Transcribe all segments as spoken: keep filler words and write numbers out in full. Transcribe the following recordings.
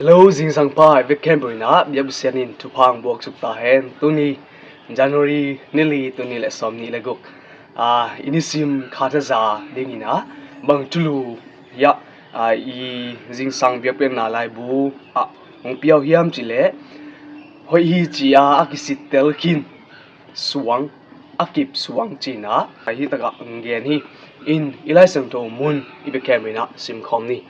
Hello, zingsang pa i vek khempeuh in ah biakpiak Pasian in thupha hong buak suk ta hen. Tuni January ni li, tuni le sawm nih le guk, ah, i nisim kha thaza dingin ah bang thulu hiah, ah, i zingsang biakpiakna laibu ah hong pia uh hiam cih leh, hoih hi ci-a a kisittel khin suang, a kip suang ci-in ah hih takah hong gen hi. In i Lai Siangtho mun i bia khempeuh in ah simkhawm ni.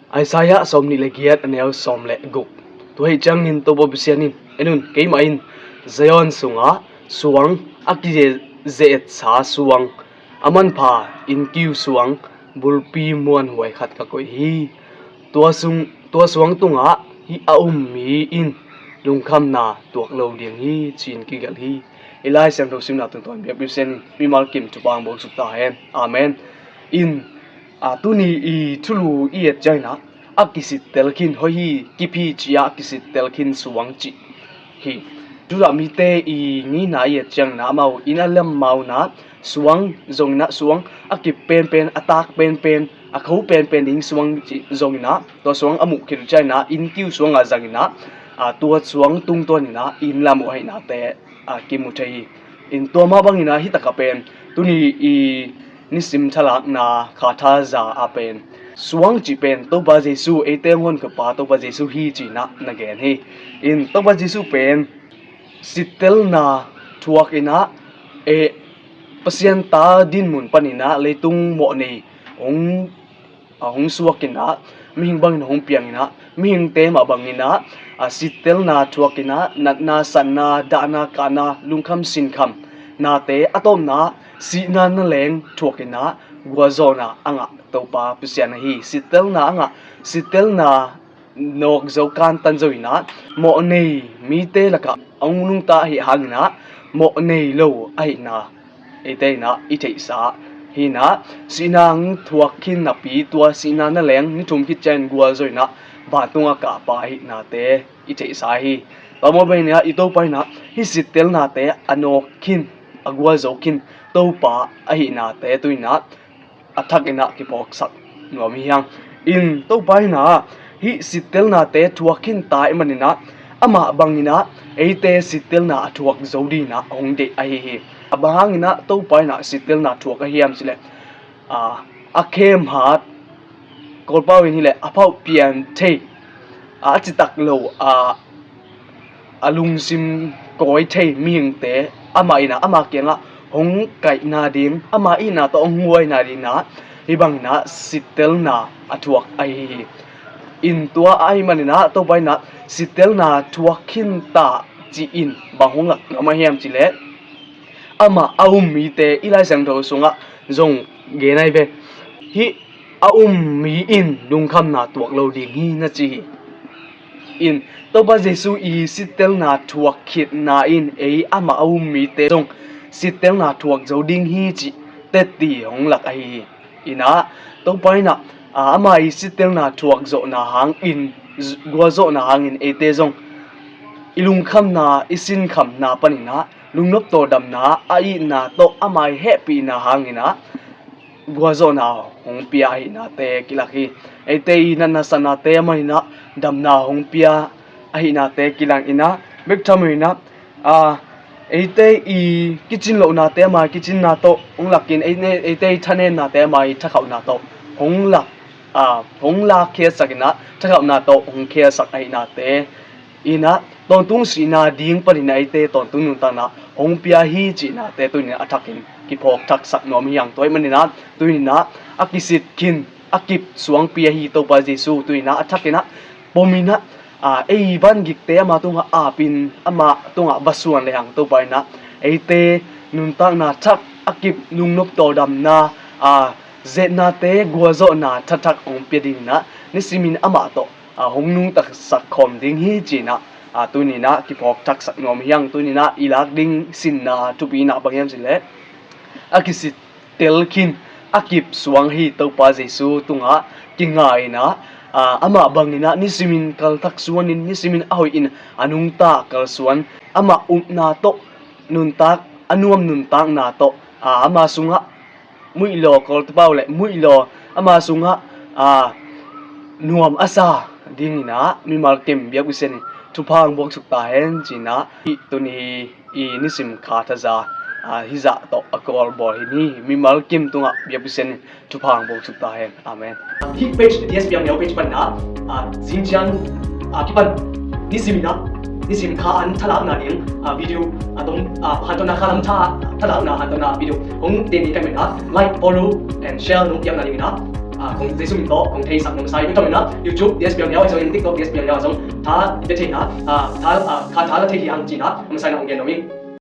Isaiah sawm nih le giat, a neu sawm le guk. Tua ahih ciangin Topa Pasian in, "En un, keimah in Zion sungah suang, a kize-, ze-etsa suang, a manpha innkiu suang, bulpi muanhuai khat ka koih hi. Tua sung, tua suang tungah hih a um mi in lungkhamna tuak lo ding hi," ci-in kigelh hi. I Lai Siangtho simna tungtawn biakpiak Pasian in mimal kim thupha hong buak suk ta hen. Amen. In, a, tuni i thulu i et ciangin ah a kisittel khin, hoih hi, kip hi ci-a a kisittel khin suang cih hi. Judah mite i ngeina i et ciangin ah amau in a lam mau in ah suang zongin ah, suang a kip penpen, a tak penpen, a kho penpen ding suang cih zongin ah, tua suang a muh khit uh ciangin ah innkiu suang a zangin ah, a, tua suang tungtawnin ah inn lam uh ahihnate, a, kimu thei hi. In tua mah bangin ah hih takah pen tuni i nisim thalakna kha thaza ah pen suang cih pen Topa Jesu, eite hong honkhia pa Topa Jesu hi ci-in ah na gen hi. In Topa Jesu pen sittelna thuakin ah, e, Pasian ta dinmun panin ah leitung mawhnei hong, a, hong suakin ah, mihing bangin hong piangin ah, mihingte mah bangin ah, a, sittelna thuakin ah, natna, satna, dahna, kahna, lungkham sinkham nate, a tawpna sihna naleng thuakin ah gualzawhna a ngah Topa Pasian ahi hi. Sittelna a ngah, sittelna nawk zo, kantan zo in ah, mawhnei mite lakah a hong nungta ahih hangin ah, mawhnei lo ahihna eite in ah i theihsa hi. In ah sihna hong thuak khin napi, tua sihna naleng ni thum khit ciangin gualzo in ah vantung a kah pa ahihnate i theihsa hi. Tua mah bangin ah i Topa in ah hih sittelnate a nawk khin, a gualzo khin Topa ahihnate tu-in ah a thakin ah kiphawksak nuam hi hang. In Topa in ah hih sittelnate thuak khin ta ahih manin ah, amah bangin ah eite sittelna a thuak zo dingin ah hong deih ahi hi. A bang hangin ah Topa in ah sittelna thuak ahi hiam cih leh, a, a khem hat, Kawlpau in hi leh a phauh pian thei, a, a citak lo, a, a lungsim kawi thei mihingte amah in ah, ama kiangah hong kaihna ding, ama itna tawh hong huaina dingin ah hih bangin ah sittelna a thuak ahi hi. In tua ahih manin ah Topa in ah sittelna thuak khin ta ci-in bang hong lak nuam ahi hiam cih leh, amah a um mite, i Lai Siangtho sungah zong gen ahi ve. Hih a um mi in lungkhamna tuak lo ding hi na ci hi. In Topa Jesu i sittelna thuak khitna in ei amah a um mite zong sittelna thuak zo ding hi cih tetti hong lak ahi hi. In ah Topa in ah, a, ama i sittelna thuak zawhna hangin, z-, gualzawhna hangin eite zong i lungkhamna, i sinkhamna panin ah lungnop tawldamna, a itna tawh ama i hehpihna hangin ah gualzawhna hong pia ahihnate kilak hi. Eite i natna satnate amah in ah damna hong pia ahihnate kilang in ah, bek tham in ah, a, eite i kicin lohnate ama i kicinna tawh hong lakin, ei-, eite i thanennate ama i thakhauhna tawh hong lak, a, hong lakkhiatsak in ah, thakhauhna tawh hong khiatsak ahihnate in ah, tawntung sihna ding panin ah eite tawntung nuntakna hong pia hi cihnate tuni-in ah a thakin kiphawk thaksak nuam hi hang. Tua ahih manin ah tuni-in ah a kisit khin, a kip suangpi ahi Topa Jesu tuni-in ah a thakin ah pom in ah, a, ei vangikte ama tungah apin, ama tungah va suan lehang Topa in ah eite nuntakna thak, a kip, lungnop tawldamna, a, zetnate gualzawhna thathak hong pia dingin ah nisimin amah tawh, a, hong nungtasak khawm ding hi ci-in ah, a, tuni-in ah kiphawk thaksak nuam hi hang. Tuni-in ah i lak ding sinna thupi in ah bang hiam cih leh, a kisittel khin, a kip suang hi Topa Jesu tungah kinga in ah, a, amah bangin ah nisimin kalthak suanin, nisimin a hoihin a nungta kalsuan, amah upna tawh nuntak, a nuam nuntakna tawh, a, ama sungah muilaw, Kawltapau leh muilaw, ama sungah, a, nuam a sa, dingin ah mimal kim biak uh sian in thupha hong buak suk ta hen ci-in ah, hih tuni i nisim kha thaza, ah, hih zah tawh a kawl bawl hi ni. Mimal kim tungah biak uh sian in thupha hong buak suk ta hen. Amen. Hih page, D S Piang Neu page panin ah, ah, zingciang, ah, kipan nisim in ah, nisim kha an thalakna ding, ah, video, ah, tawm, ah, hanthawnna kha lam tha, thalakna hanthawnna video hong teng ni ka hih manin ah, like, follow and share nong piakna dingin ah, ah, kong Jesu min tawh kong theisak nong sa hi. Tua ahih manin ah YouTube D S Piang Neu, ahi zongin TikTok D S Piang Neu ah zong tha i pia thei in ah, ah, tha, ah, kha tha la thei hi hang ci-in ah, a masa in ah hong gen nuam ing.